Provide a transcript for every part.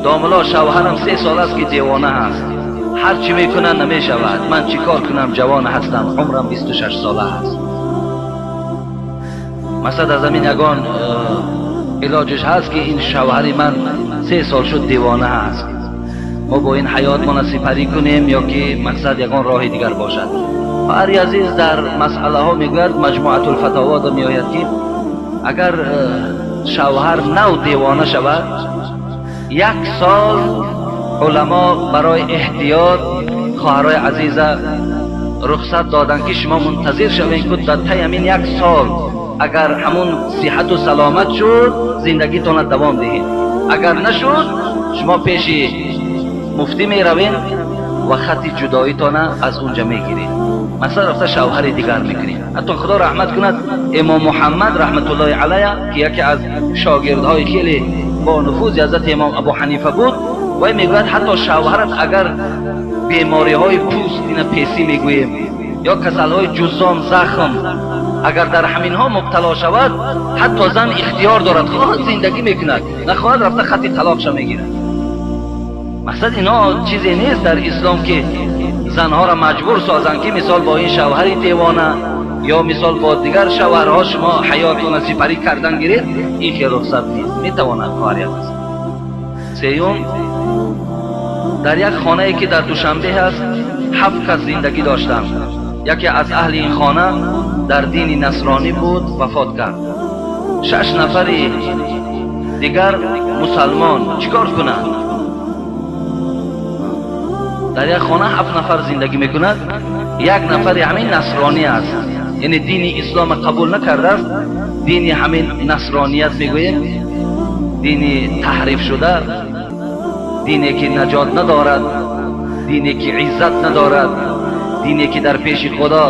Домла, шавҳарам 3 сол аст ки девона ҳаст, ҳар чӣ мекунад намешавад. Ман чӣ кор кунам? Ҷавон ҳастам, умрам 26 сола аст. Масалан аз ҳамин ягон илоҷиш ҳаст ки ин шавҳари ман 3 сол шуд девона ҳаст, мо бо ин ҳаётмона сипарӣ кунем ё ки мақсад ягон роҳи дигар бошад? Фаҳри азиз дар масъалаҳо мегӯяд, Маҷмуатулфатово меояд ки агар шавҳар нав девона шавад, 1 сол уламо барои эҳтиёт хоҳарои азиза рухсат доданд ки шумо мунтазир шавед ки дар таи ҳамин 1 сол агар ҳамун сиҳату саломат шуд зиндагитонро давом диҳед, агар нашуд шумо пеши муфтӣ меравед ва хати ҷудоитона аз унҷа мегиред, масалан рафта шавҳари дигар мекунед. Ҳатто худо раҳмат кунад имом Муҳаммад раҳматуллоҳи алайҳ ки яке аз шогирдҳои хеле бо нуфузи ҳазрати имом Абу Ҳанифа буд, вай мегӯяд ҳатто шавҳарат агар бемориҳои пӯст, ина песӣ мегӯем, ё касалҳои ҷузом, захм, агар дар ҳаминҳо мубтало шавад, ҳатто зан ихтиёр дорад, хоҳад зиндагӣ мекунад, нахоҳад рафта хати талоқша мегирад. Мақсад ино чизе нест дар ислом ки занҳоро маҷбур созанд ки мисол бо ин шавҳари девона ё мисол бо дигар шавҳарҳо шумо ҳаётона сипарӣ кардан гиред, ин хел рухсат нест. Метавонад хоҳари азиз. Сеюм, дар як хонае ки дар Душанбе ҳаст 7 кас зиндагӣ доштанд. Яке аз аҳли ин хона дар дини насронӣ буд, вафот кард. 6 нафари дигар мусалмон чӣ кор кунанд? Дар як хона 7 нафар зиндагӣ мекунад, 1 нафари ҳамин насронӣ аст, яъне дини ислома қабул накардааст, дини ҳамин насроният мегӯем, дини таҳриф шуда, дине ки наҷот надорад, дине ки иззат надорад, дине ки дар пеши худо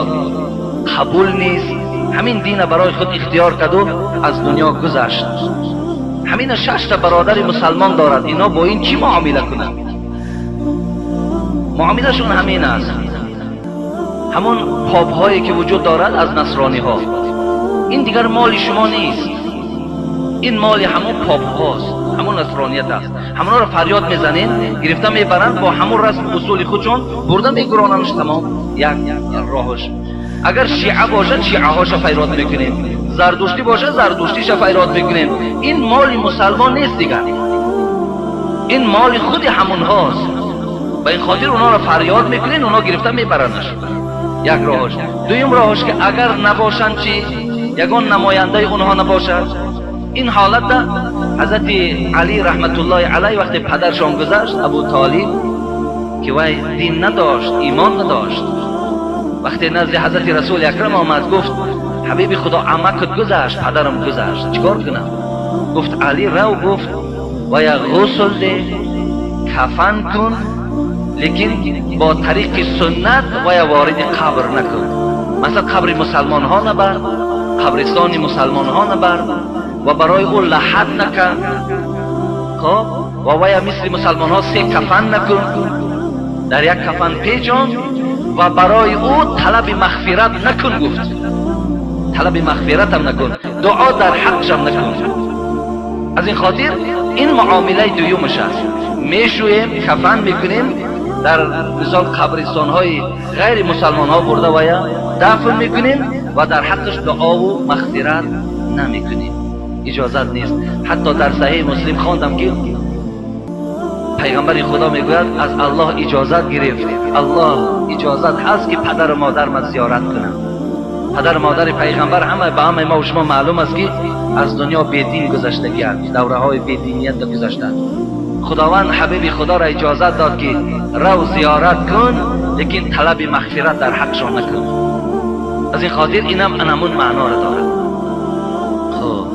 қабул нест, ҳамин дина барои худ ихтиёр карду аз дунё гузашт. Ҳамина 6 та бародари мусалмон дорад, ино бо ин чӣ муомила кунанд? Муомилашон ҳамин аст. Ҳамон попҳое ки вуҷуд дорад аз насрониҳо, ин дигар моли шумо нест, ин моли ҳамон попҳост, ҳамон насроният аст. Ҳамонро фарёд мезанед, гирифта мебаранд бо ҳамон расм усули худшон бурда мегуронандш, тамом як роҳаш. Агар шиа бошад шиаҳоша фарёд мекунем, зардуштӣ бошад зардуштиша фарёд мекунем. Ин моли мусалмон нест дигар, ин моли худи ҳамонҳост. Ба ин хотир онҳоро фарёд мекунед, онҳо гирифта мебарандаш. Як роҳаш. Дуюм роҳаш ки агар набошанд чӣ, ягон намояндаи онҳо набошад, ин ҳолатда ҳазрати Али раҳматуллоҳи алайҳ вақте падаршон гузашт, Абу Толиб, ки вай дин надошт, имон надошт, вақте назди ҳазрати Расули Акрам омад, гуфт ҳабиби худо, амакат гузашт, падарам гузашт, чӣ кор кунам? Гуфт Али рав, гуфт вая ғусл де, кафан кун, лекин бо тариқи суннат вая вориди қабр накун. Масалан қабри мусалмонҳо набар, қабристони мусалмонҳо набар ва барои ӯ лаҳат накард, хоб, ва вая мисли мусалмонҳо 3 кафан накун, дар як кафан печон ва барои ӯ талаби мағфират накун. Гуфт талаби мағфиратам накун, дуо дар ҳақшам накун. Аз ин хотир ин муомилаи дуюмаш аст. Мешӯем, кафан мекунем, дар мисол қабристонҳои ғайри мусалмонҳо бурда вая дафн мекунем ва дар ҳаққаш дуову мағфират намекунем, иҷозат нест. Ҳатто дар Саҳеҳи Муслим хондам ки пайғамбари худо мегӯяд аз Аллоҳ иҷозат гирифт, Аллоҳ иҷозат ҳаст ки падару модарма зиёрат кунам. Падару модари пайғамбар ҳама ба ҳамаи мо шумо маълум аст ки аз дунё бедин гузаштагианд, давраҳои бединият гузаштанд. Худованд ҳабиби худоро иҷозат дод ки рав зиёрат кун, лекин талаби мағфират дар ҳақшон накун. Аз ин хотир инам анамун маъноро дорад. Хуб,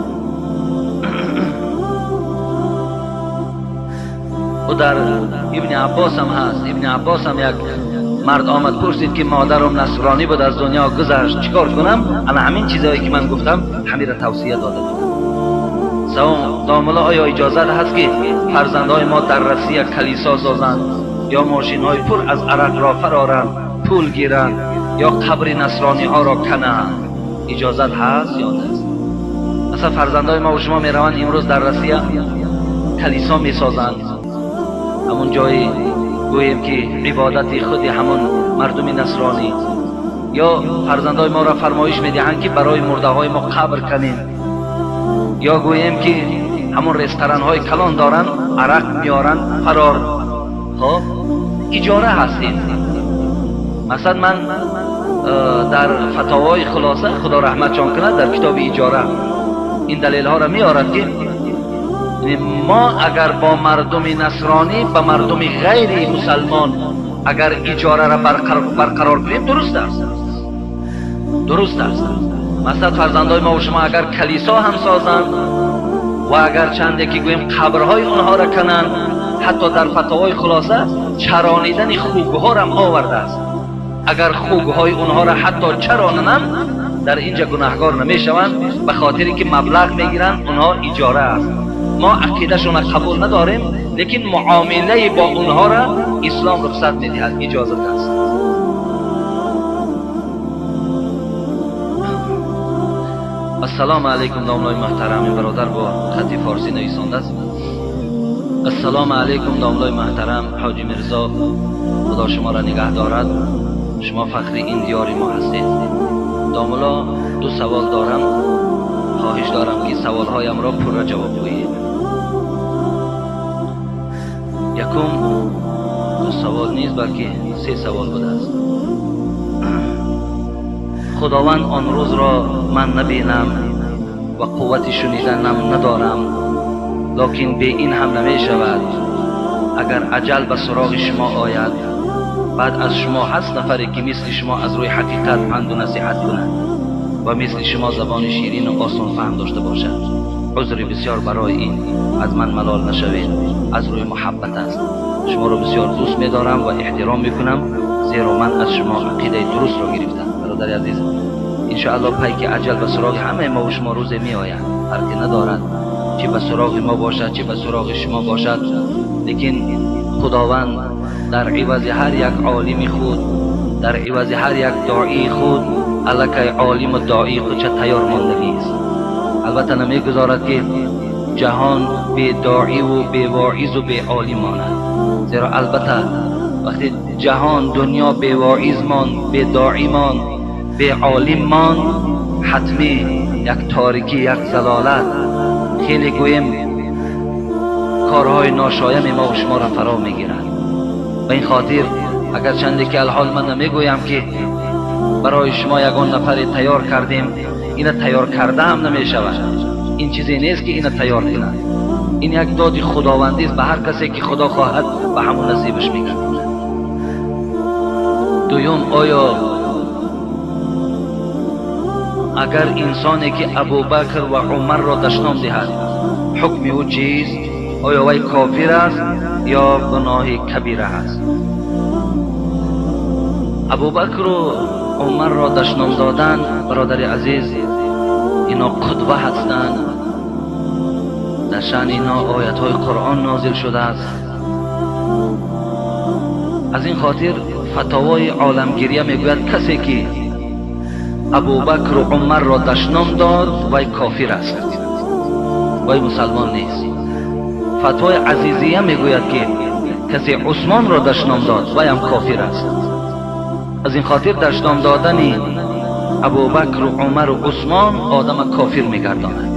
ӯ дар Ибни Аббос ҳам ҳаст. Ибни Аббос ҳам як мард омад пурсид ки модарам насронӣ буд, аз дунё гузашт, чӣ кор кунам? Ана ҳамин чизое ки ман гуфтам ҳаминро тавсия дода будам. Савом, домулло, оё иҷозат ҳаст ки фарзандҳои мо дар Россия калисо созанд ё мошинҳои пур аз арақро фароранд, пул гиранд ё қабри насрониҳоро кананд? Иҷозат ҳаст ё нест? Масалан фарзандҳои мо шумо мераванд имрӯз дар Россия калисо месозанд, Ҳамон ҷои гӯем ки ибодати худи ҳамон мардуми насронӣ. Ё фарзандои моро фармоиш медиҳанд ки барои мурдаҳои мо қабр канем. Ё гӯем ки ҳамон ресторанҳои калон доранд, арақ меоранд, фарор. Хоб иҷора ҳастем. Масалан ман дар фатовои хулоса, худо раҳматшон кунад, дар китоби иҷора ин далелҳоро меорад ки мо агар бо мардуми насронӣ, ба мардуми ғайри мусалмон агар иҷораро барқарор кунем, дуруст аст. Дуруст аст. Масалан фарзандои мо ва шумо агар калисо ҳам созанд ва агар чанде ки гӯем қабрҳои онҳоро кананд, ҳатто дар фатовои хулоса чаронидани хугҳорам овардааст. Агар хугҳои онҳоро ҳатто чаронанам, дар инҷа гунаҳгор намешаванд, ба хотире ки маблағ мегиранд, онҳо иҷора аст. Мо ақидашонро қабул надорем, лекин муомилаи бо онҳоро ислом рухсат медиҳад, иҷозат аст. Ассалому алайкум домлои муҳтарам. Ин бародар бо хати форсӣ нависондааст. Ассалому алайкум домлои муҳтарам ҳоҷи Мирзо, худо шуморо нигаҳ дорад. Шумо фахри ин диёри мо ҳастед. Домло, ду савол дорам, хоҳиш дорам ки саволҳоямро пурра ҷавоб гӯед. Якум, ду савол нест, балки се савол будааст. Худованд он рӯзро ман набинам ва қуввати шуниданам надорам, лекин бе ин ҳам намешавад. Агар аҷал ба суроғи шумо ояд, баъд аз шумо ҳаст нафаре ки мисли шумо аз рӯи ҳақиқат панду насиҳат кунад ва мисли шумо забони ширину осонфаҳм дошта бошад. Узри бисёр барои ин, аз ман малол нашавед, аз рӯи муҳаббат аст. Шуморо бисёр дӯст медорам ва эҳтиром мекунам, зеро ман аз шумо ақидаи дурустро гирифтам. Бародари азиз, иншоалло пай ки аҷал ба суроғи ҳамаи мо ва шумо рӯзе меояд, фарқе надорад чӣ ба суроғи мо бошад, чӣ ба суроғи шумо бошад, лекин худованд дар ивази ҳар як олими худ, дар ивази ҳар як доии худ аллакай олиму доии худша тайёр мондагист. Албатта намегузорад ки ҷаҳон бедоиву бевоизу беолим монад, зеро албатта вақте ҷаҳон дунё бевоиз монд, бедоӣ монд, беолим монд, ҳатмӣ як торикӣ, як залолат, хеле гӯем корҳои ношоями мо ва шуморо фаро мегирад. Ба ин хотир агарчанде ки алҳол ман намегӯям ки барои шумо ягон нафаре тайёр кардем, ина тайёр карда ҳам намешавад. Ин чизе нест ки ина тайёр кунад. Ин як доди худовандист ба ҳар касе ки худо хоҳад ба ҳамон насибаш мекунад. Дуюм, оё агар инсоне ки Абубакр ва Умарро дашном диҳад, ҳукми ӯ чист? Оё вай кофир аст ё гуноҳи кабира аст? Абубакру Умарро дашном додан, бародари азиз, ино қудва ҳастанд. Дар шаъни ино оятҳои Қуръон нозил шудааст. Аз ин хотир фатовои оламгирия мегӯяд касе ки Абубакру Умарро дашном дод, вай кофир аст, вай мусалмон нест. Фатвои Азизия мегӯяд ки касе Усмонро дашном дод, вайам кофир аст. Аз ин хотир дашном додани Абубакру Умару Усмон одама кофир мегардонад.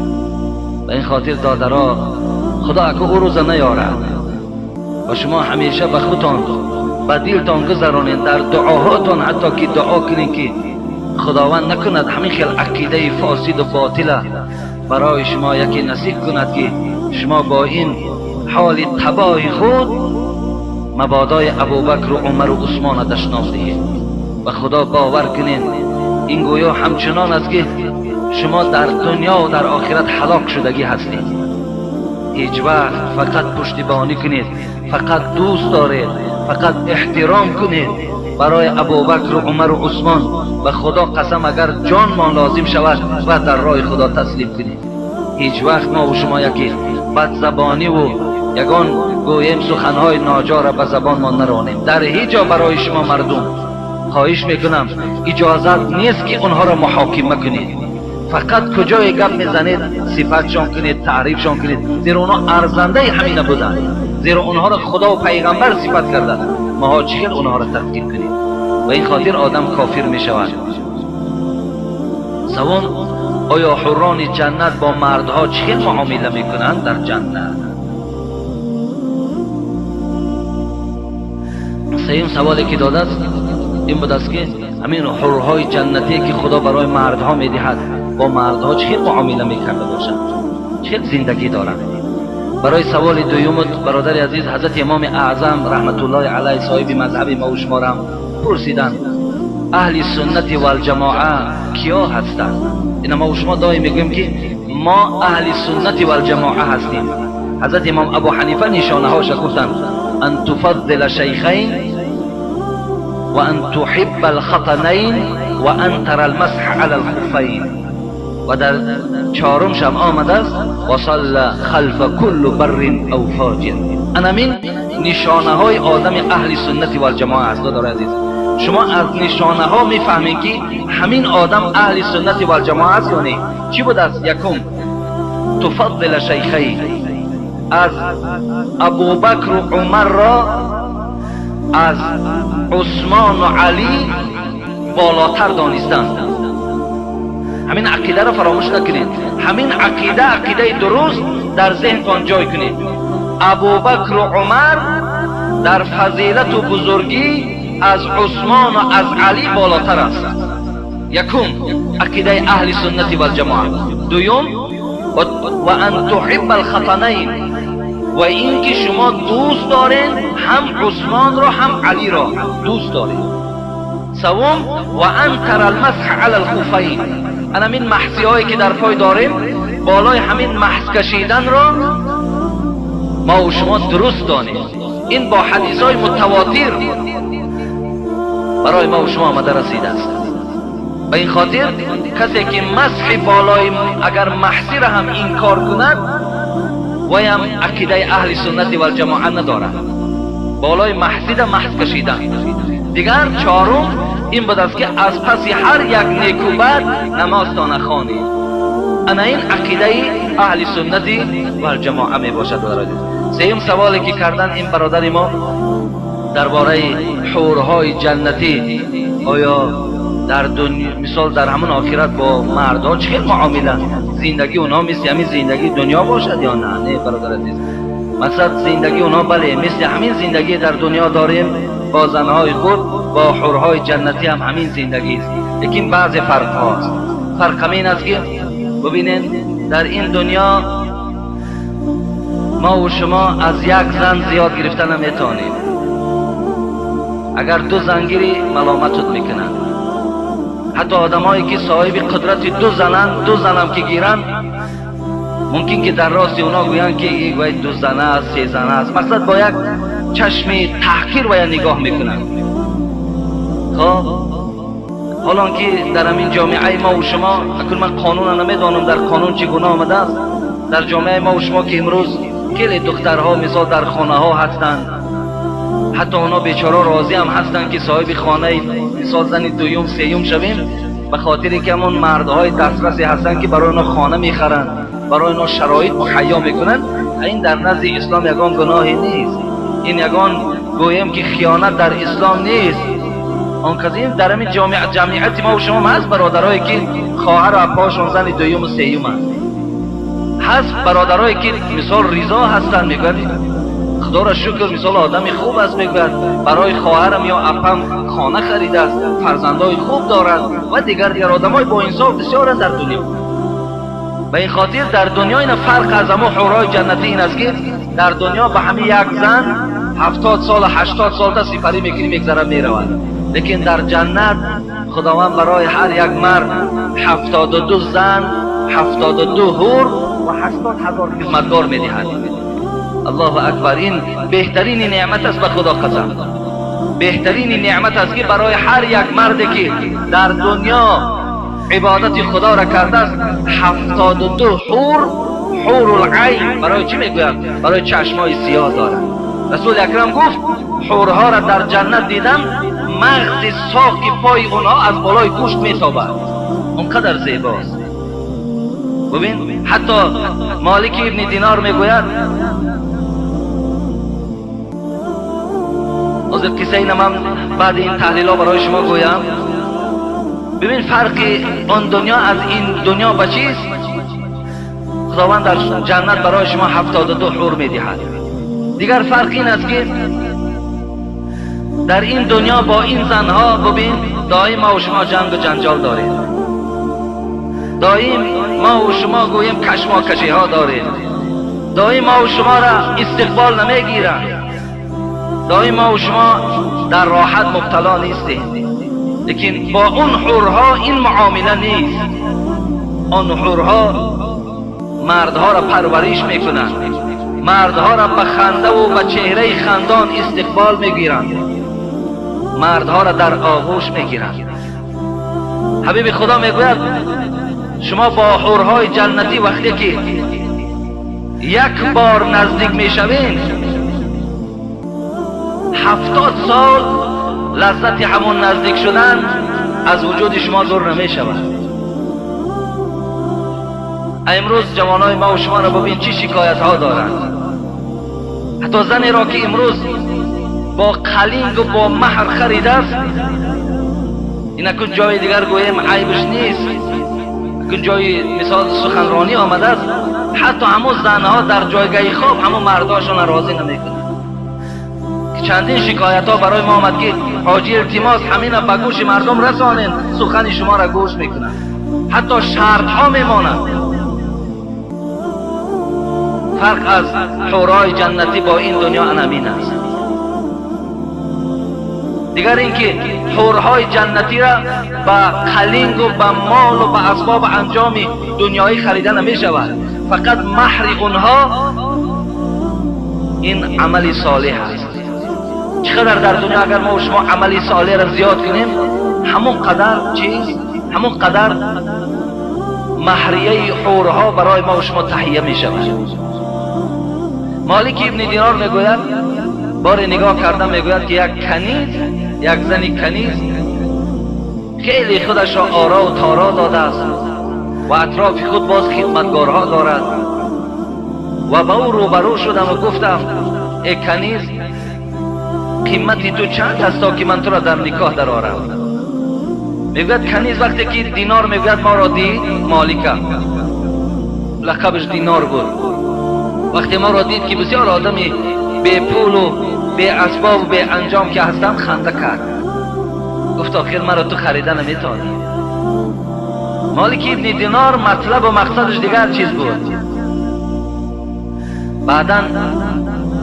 Ба ин хотир додаро, худо аку ӯ рӯза наёрад ва шумо ҳамеша ба худтон, ба дилтон гузаронед, дар дуоҳотон ҳатто ки дуо кунед ки худованд накунад ҳамин хел ақидаи фосиду ботила барои шумо яке насиб кунад ки шумо бо ин ҳоли табоҳи худ мабодои Абубакру Умару Усмона дашном диҳед. Ба худо бовар кунед, ин гӯё ҳамчунон аст ки шумо дар дунё ва дар охират ҳалок шудагӣ ҳастед. ҳеҷ вақт фақат пуштибонӣ кунед, фақат дӯст доред, фақат эҳтиром кунед барои Абубакру Умару Усмон. Ба худо қасам, агар ҷонмон лозим шавад, ва дар роҳи худо таслим кунед. ҳеҷ вақт мо ва шумо яке бадзабониву ягон гӯем суханҳои ноҷора ба забонмон наронем. Дар ҳеҷ ҷо барои шумо мардум хоҳиш мекунам, иҷозат нест ки онҳоро муҳокима кунед. Фақат куҷое гап мезанед, сифатшон кунед, таърифшон кунед, зеро онҳо арзандаи ҳамина буданд. Зеро онҳоро Худо ва Пайғамбар сифат карда. Маҳо чӣ хел онҳоро тақдир кунем? Ба ин хотир одам кофир мешавад. Савом: оё ҳуррони ҷаннат бо мардҳо чӣ хел муомила мекунанд дар ҷаннат? Сеюм саволе ки додааст ин будааст ки ҳамин ҳурҳои ҷаннатие ки Худо барои мардҳо медиҳад бо мардҳо чӣ хел муомила мекарда бошанд, чӣ хел зиндагӣ доранд? Барои саволи дуюм бародари азиз, ҳазрати имоми аъзам раҳматуллоҳи алайҳ соҳиби мазҳаби мо шуморам пурсиданд: аҳли суннати валҷамоа киё ҳастанд? Ина мо шумо доим мегӯем ки мо аҳли суннати валҷамоа ҳастем. Ҳазрати имом Абу Ҳанифа нишонаҳоша гуфтанд: ан туфаддила шайхайн ва ан туҳибба алхатанайн ва ан тара алмасҳа ала алхуффайн. Ва дар чорумшам омадааст: ва салла халфа кулли баррин ав фоҷир. Анамин нишонаҳои одами аҳли суннати валҷамоа аст. Додари азиз, шумо аз нишонаҳо мефаҳмед ки ҳамин одам аҳли суннати валҷамоа аст ё не. Чӣ будааст? Якум, туфаддила шайхайн, аз Абубакру Умарро аз Усмону Алӣ болотар донистанд. Ҳамин ақидаро фаромӯш накунед. Ҳамин ақида ақидаи дуруст дар зеҳнтон ҷой кунед. Абубакру Умар дар фазилату бузургӣ аз Усмону аз Алӣ болотар аст. Якум, ақидаи аҳли суннати валҷамоа. Дуюм, ва ан туҳибба алхатанайн, ва ин ки шумо дӯст доред ҳам Усмонро ҳам Алиро дӯст доред. Севум, ва ан тара алмасҳа ала алхуффайн. Ана ҳамин маҳсиҳое ки дар пой дорем, болои ҳамин маҳс кашиданро мо ва шумо дуруст донем. Ин бо ҳадисҳои мутавотир барои мо ва шумо омада расидааст. Ба ин хотир касе ки масҳи болои агар маҳсиро ҳам инкор кунад, ваям ақидаи аҳли суннати валҷамоа надорад. Болои маҳсида маҳс кашидан. Дигар чорум ин будааст ки аз паси ҳар як некубад намозтона хонед. Ана ин ақидаи аҳли суннати валҷамоа мебошад. Сеюм саволе ки кардан ин бародари мо дар бораи ҳурҳои ҷаннатӣ, оё дар дунё, мисол дар ҳамон охират бо мардҳо чӣ хел муомила, зиндагии онҳо мисли ҳамин зиндагии дунё бошад ё на? Не, бародар азиз, масалан зиндагии онҳо бале мисли ҳамин зиндагие дар дунё дорем бо занҳои худ, бо ҳурҳои ҷаннатӣ ҳам ҳамин зиндагист, лекин баъзе фарқҳо аст. Фарқ ҳамин аст ки бибинед, дар ин дунё мо ва шумо аз як зан зиёд гирифта наметавонем. Агар ду зан гирӣ маломатут мекунанд. Ҳатто одамое ки соҳиби қудрати ду зананд, ду занам ки гиранд, мумкин ки дар рости онҳо гӯянд ки вай ду зана аст, се зана аст. Мақсад бо як чашми таҳқир вая нигоҳ мекунанд. Хоб, ҳолон ки дар ҳамин ҷомеаи мо ва шумо, акун ман қонунро намедонам дар қонун чӣ гуна омадааст, дар ҷомеаи мо ва шумо ки имрӯз хеле духтарҳо мисол дар хонаҳо ҳастанд, ҳатто онҳо бечора розӣ ҳам ҳастанд ки соҳиби хонаи мисол зани дуюм сеюм шавем, ба хотире ки ҳамон мардҳои дастрасе ҳастанд ки барои онҳо хона мехаранд, барои онҳо шароит муҳайё мекунанд. Ин дар назди ислом ягон гуноҳе нест, ин ягон гӯем ки хиёнат дар ислом нест. Он кас ин дар ҳамин ҷамъияти мо ва шумо ҳаст бародарое ки хоҳару апоҳошон зани дуюму сеюм аст, ҳаст бародарое ки мисол ризо ҳастанд, мегӯянд Худоро шукр, мисол одами хуб аст, мегӯяд барои хоҳарам ё апам хона харидааст, фарзандои хуб дорад ва дигар дигар одамои боинсоф бисёранд дар дунё. Ба ин хотир дар дунё ина фарқ аз ҳамон ҳурҳои ҷаннатӣ ин аст ки дар дунё ба ҳамин як зан 70 сол 80 сол та сипарӣ мекунӣ, мегзарад, меравад. Лекин дар ҷаннат Худованд барои ҳар як мард 72 зан, 72 ҳур ва 80 ҳазор хизматгор медиҳад. Аллоҳу акбар! Ин беҳтарини неъмат аст, ба Худо қасам. Беҳтарини неъмат аст ки барои ҳар як марде ки дар дунё ибодати Худоро кардааст 72 ҳур, ҳурул айн. Барои чӣ мегӯянд? Барои чашмҳои сиёҳ дорад. Расули акрам гуфт ҳурҳоро дар ҷаннат дидам, мағзи соқи пои онҳо аз болои гӯшт метобад, он қадар зебост. Бубин, ҳатто Молики ибни Динор мегӯяд Ҳозир қисса ина ман баъди ин таҳлилҳо барои шумо гӯям. Бибин фарқи он дунё аз ин дунё ба чист? Худованд дар ҷаннат барои шумо 72 ҳур медиҳад. Дигар фарқ ин аст ки дар ин дунё бо ин занҳо бибин доим мо ва шумо ҷангу ҷанҷол дорем, доим мо ва шумо гӯем кашмокашиҳо дорем, доим мо ва шуморо истиқбол намегиранд, доим мо ва шумо дар роҳат мубтало нестем. Лекин бо он ҳурҳо ин муомила нест. Он ҳурҳо мардҳоро парвариш мекунанд, мардҳоро ба хандаву ба чеҳраи хандон истиқбол мегиранд, мардҳоро дар оғӯш мегиранд. Ҳабиби Худо мегӯяд шумо бо ҳурҳои ҷаннатӣ вақте ки як бор наздик мешавед, 70 сол лаззати ҳамон наздик шудан аз вуҷуди шумо дур намешавад. Имрӯз ҷавонои мо ва шуморо бибин чӣ шикоятҳо доранд. Ҳатто занеро ки имрӯз бо қалингу бо маҳр харидааст, инакун ҷои дигар гӯем айбш нест, акун ҷои мисол суханронӣ омадааст, ҳатто ҳамон занҳо дар ҷойгаҳи хоб ҳамон мардҳошонро розӣ намекунанд. Чандин шикоятҳо барои мо омад ки ҳоҷи илтимос ҳамина ба гӯши мардум расонен, сухани шуморо гӯш мекунанд, ҳатто шартҳо мемонанд. Фарқ аз ҳурҳои ҷаннатӣ бо ин дунё анамин аст. Дигар ин ки ҳурҳои ҷаннатиро ба қалингу ба молу ба асбоби анҷоми дунёӣ харида намешавад. Фақат маҳри онҳо ин амали солеҳ аст. Чӣ қадар дар дунё агар мо шумо амали солеҳро зиёд кунем, ҳамон қадар чиз, ҳамон қадар маҳрияи ҳурҳо барои мо шумо таҳия мешавад. Молик ибни Динор мегӯяд, боре нигоҳ карда мегӯяд ки як каниз, як зани каниз хеле худашро оро ва торо додааст ва атрофи худ боз хидматгорҳо дорад. Ва ба ӯ рӯбарӯ шудам ва гуфтам: э каниз, қимати ту чанд аст то ки ман туро дар никоҳ дарорам? Мегӯяд каниз вақте ки Динор мегӯяд маро дид, Молика лақабаш Динор буд, вақте маро дид ки бисёр одами бепулу беасбобу беанҷом ки ҳастам, ханда кард. Гуфт охир маро ту харида наметавонӣ. Молики ибни Динор матлабу мақсадаш дигар чиз буд. Баъдан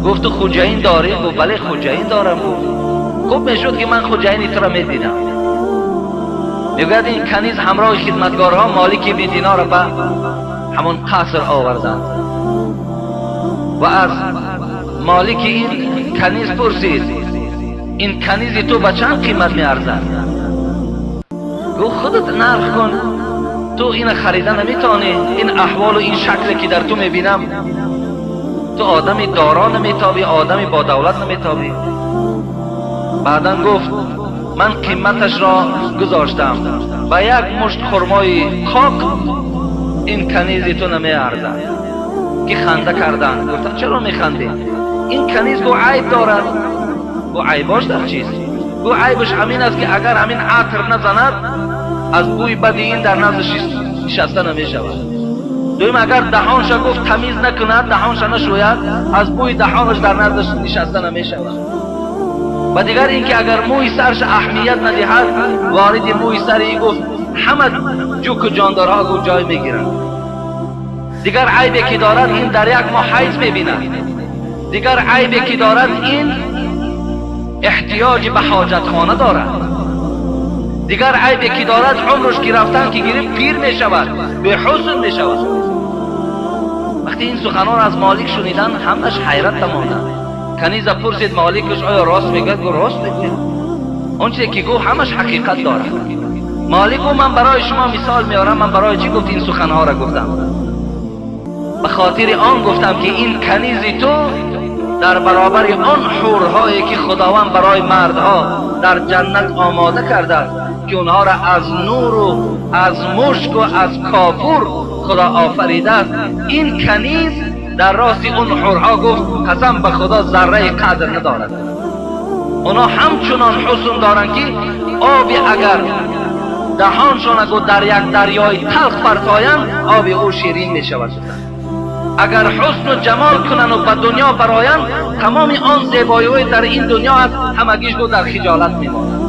гуфт ту хуҷаин дорӣ? Гуфт бале, хуҷаин дорам. Гуфт хуб мешуд ки ман хуҷаини туро медидам. Мегӯяд ин каниз ҳамроҳи хидматгорҳо Молики ибни Динорро ба ҳамон қаср оварданд ва аз молики ин каниз пурсид: ин канизи ту ба чанд қимат меарзад? Гуфт худат нарх кун, ту ина харида наметавонӣ, ин аҳволу ин шакле ки дар ту мебинам, ту одами доро наметобӣ, одами бо давлат наметобӣ. Баъдан гуфт ман қиматашро гузоштам, ба як мушт хурмои қоқ ин канизи ту намеарзад. Ки ханда карданд. Гуфтанд чаро механдӣ? Ин каниз гу айб дорад. Гу айбош дар чист? Гу айбаш ҳамин аст ки агар ҳамин атр назанад, аз бӯи бади ин дар наздаш нишаста намешавад. Дуюм, агар даҳонша гуфт тамиз накунад, даҳонша нашӯяд, аз бӯи даҳонаш дар наздаш нишаста намешавад. Ва дигар ин ки агар мӯи сарша аҳамият надиҳад, вориди мӯи сари гуфт ҳама ҷуку ҷондорҳо гуфт ҷой мегиранд. Дигар айбе ки дорад ин дар як моҳ ҳайз мебинад. Дигар айбе ки дорад ин эҳтиёҷи ба ҳоҷатхона дорад. Дигар айбе ки дорад умрш ки рафтан ки гирифт пир мешавад, беҳусн мешавад. Вақте ин суханонро аз Молик шуниданд, ҳамаш ҳайрат дамонданд. Каниза пурсид Моликаш оё рост мегӯяд? Гуфт рост мегӯяд. Он чизе ки гуфт ҳамаш ҳақиқат дорад. Молик гуфт ман барои шумо мисол меорам, ман барои чӣ гуфт ин суханҳоро гуфтам? Ба хотири он гуфтам ки ин канизи ту дар баробари он ҳурҳое ки Худованд барои мардҳо дар ҷаннат омода кардааст, ки онҳоро аз нуру аз мушку аз кофур Худо офаридааст, ин каниз дар рости он ҳурҳо гуфт қасам ба Худо зарраи қадр надорад. Онҳо ҳамчунон ҳусн доранд ки оби агар даҳоншон гу дар як дарёи талх партоянд, оби ӯ ширин мешавад. Агар ҳусну ҷамол кунанд ва ба дунё бароянд, тамоми он зебоиҳои дар ин дунё аст, ҳамагиш гу дар хиҷолат мемонад.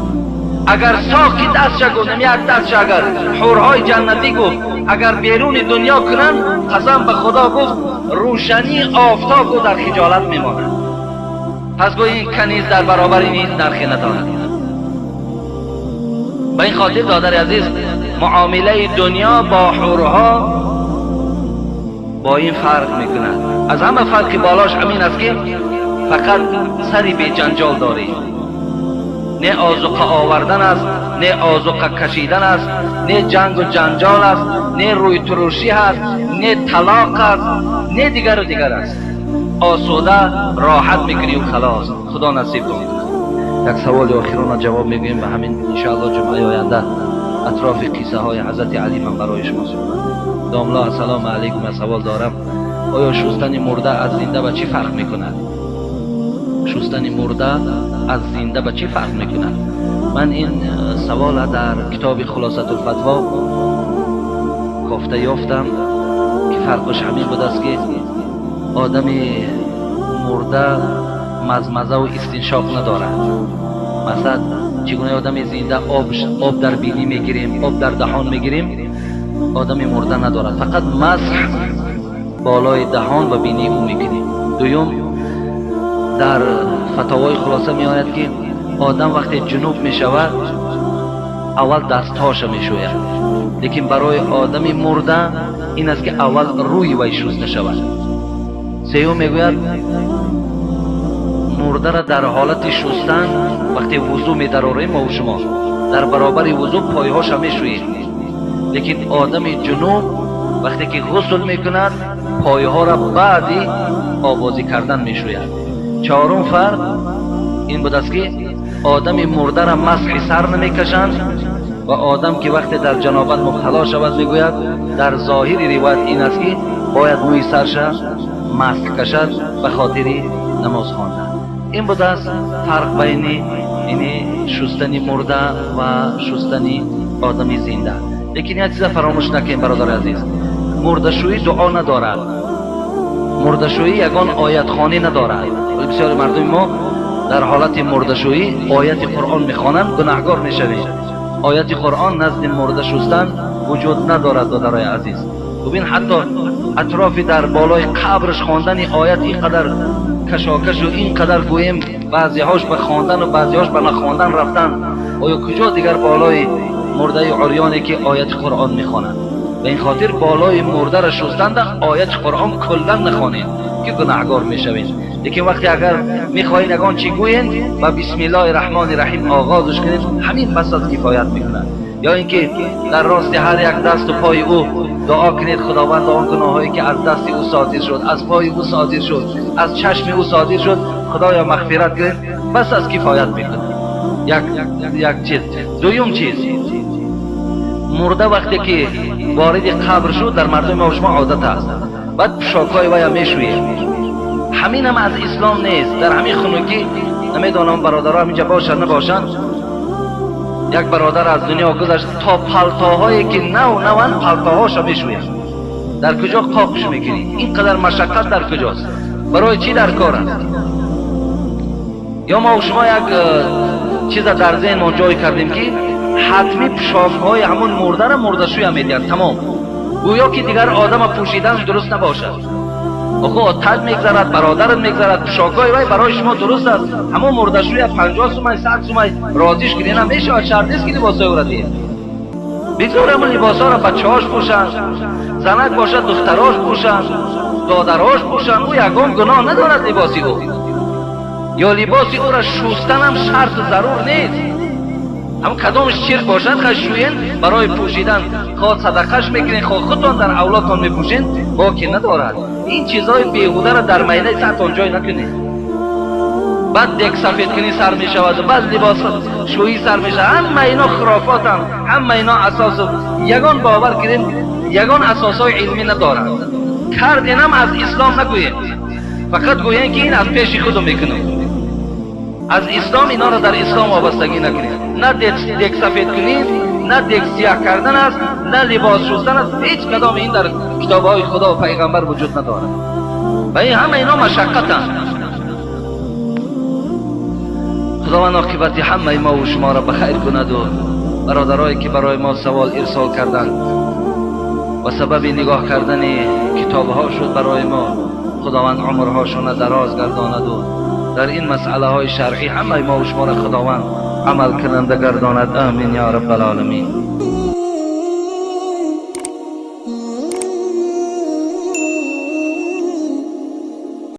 Агар соқи дастша гу, як дастша агар ҳурҳои ҷаннатӣ гуфт, агар беруни дунё кунанд, қасам ба худо гуфт, рӯшании офтоб гу дар хиҷолат мемонад. Пас гӯ ин каниз дар баробари низ нархе надорад. Ба ин хотир додари азиз, муомилаи дунё бо ҳурҳо бо ин фарқ мекунад. Аз ҳама фарқи болош ҳамин аст ки фақат сари беҷанҷол дорӣ. Не озуқа овардан аст, не озуқа кашидан аст, не ҷангу ҷанҷол аст, не рӯйтурушӣ аст, не талоқ аст, не дигару дигар аст. Осуда роҳат мекунӣ халос. Худо насиб кунад. Як саволи охирона ҷавоб мегӯем ба ҳамин иншоаллоҳ ҷумъаи оянда атрофи қиссаҳои ҳазрати Алӣ ман барои шумо суҳбат. Домла, ассалому алайкум, савол дорам. Оё шустани мурда аз зинда ба чӣ фарқ мекунад? Шустани мурда аз зинда ба чӣ фарқ мекунад? Ман ин савола дар китоби Хулосатулфатво кофта ёфтам ки фарқаш ҳамин будааст ки одами мурда мазмазаву истиншоқ надорад. Масалан, чӣ гуна одами зинда об дар бинӣ мегирем, об дар даҳон мегирем, одами мурда надорад. Фақат масҳ болои даҳон ва бинии ӯ мекунем. Дуюм, дар фатовои хулоса меояд ки одам вақте ҷунуб мешавад, аввал дастҳоша мешӯяд, лекин барои одами мурда ин аст ки аввал рӯи вай шуста шавад. Сеюм мегӯяд, мурдара дар ҳолати шустан вақте вузӯ медарорем мо шумо дар баробари вузӯ пойҳоша мешӯем, лекин одами ҷунуб вақте ки ғусл мекунад, пойҳоро баъди обозӣ кардан мешӯяд. Чорум фарқ ин будааст ки одами мурдара масҳи сар намекашанд ва одам ки вақте дар ҷанобат мубтало шавад, мегӯяд дар зоҳири ривоят ин аст ки бояд мӯи сарша масҳ кашад ба хотири намоз хондан. Ин будааст фарқ байни ини шустани мурда ва шустани одами зинда. Лекин як чиза фаромӯш накунем, бародари азиз, мурдашӯӣ дуо надорад, мурдашӯӣ ягон оятхонӣ надорад. Бисёри мардуми мо дар ҳолати мурдашӯӣ ояти Қуръон мехонанд, гунаҳгор мешавем. Ояти Қуръон назди мурда шустан вуҷуд надорад, додарои азиз. Бубин, ҳатто атрофи дар болои қабрш хондани оят ин қадар кашокашу ин қадар гӯем баъзеҳош ба хондану баъзеҳош ба нахондан рафтан, оё куҷо дигар болои мурдаи урёне ки ояти Қуръон мехонад? Ба ин хотир болои мурдара шустанда ояти Қуръон куллан нахонед ки гунаҳгор мешавед. Лекин вақте агар мехоҳед ягон чӣ гӯед, ба бисмиллоҳи раҳмони раҳим оғозш кунед, ҳамин бас аз кифоят мекунад. Ё ин ки дар рости ҳар як дасту пои ӯ дуо кунед, худованд он гуноҳҳое ки аз дасти ӯ содир шуд, аз пои ӯ содир шуд, аз чашми ӯ содир шуд, худоё мағфират кунед, бас аз кифоят мекунад. Як чиз. Дуюм чиз, мурда вақте ки вориди қабр шуд, дар мардуми мо шумо одат аст, баъд пӯшокҳои вая мешӯем. Ҳаминам аз ислом нест. Дар ҳамин хунукӣ намедонам бародаро ҳаминҷа бошанд набошанд, як бародар аз дунё гузашт, то палтоҳое ки нав наванд палтоҳоша мешӯянд. Дар куҷо қоқш мекунӣ? Ин қадар машаққат дар куҷост? Барои чӣ дар кор аст? Ё мо шумо як чиза дар зеҳнмон ҷой кардем ки ҳатмӣ пӯшокҳои ҳамон мурдара мурдашӯя медиҳанд, тамом. Гӯё ки дигар одама пӯшидан дуруст набошад. Охо, таҷ мегзарад, бародарат мегзарад, пӯшокҳои вай барои шумо дуруст аст. Ҳамон мурдашӯя 50 сумай, 100 сумай розиш кунӣ, намешавад, шарт нест ки либосҳои ӯро диҳед. Бигзор ҳамон либосҳоро бачаҳош пӯшанд, занак бошад духтарош пӯшанд, додарош пӯшанд, ӯ ягон гуноҳ надорад либоси ӯ. Ё либоси ӯро шустанам шарту зарур нест. Ҳам кадомш чирк бошад, хай шӯен барои пӯшидан, хоҳ садақаш мекунед, хоҳ худтон дар авлодтон мепӯшед, боке надорад. Ин чизҳои беҳударо дар майнаи сартон ҷой накунед. Баъд дек сафедкунӣ сар мешавад, баъд либос шӯӣ сар мешавад. Ҳама ино хурофотанд, ҳама ино асосу ягон бовар кунед, ягон асосҳои илмӣ надоранд. Кардинам аз ислом нагӯед, фақат гӯянд ки ин аз пеши худо мекунам. Аз ислом инаро дар ислом вобастагӣ накунед. На дег сафед кунед, на дег сиёҳ кардан аст, на либос шустан аст. Ҳеҷ кадом ин дар китобҳои Худо ва пайғамбар вуҷуд надорад. Ва ин ҳама ино машаққатанд. Худованд оқибати ҳамаи мо ва шуморо ба хайр кунад ва бародарое ки барои мо савол ирсол карданд ва сабаби нигоҳ кардани китобҳо шуд барои мо, Худованд умрҳошонро дароз гардонад ва дар ин масъалаҳои шаръӣ ҳамаи мо ва шуморо Худованд амал кунанда гардонад. Амин ё раббал оламин.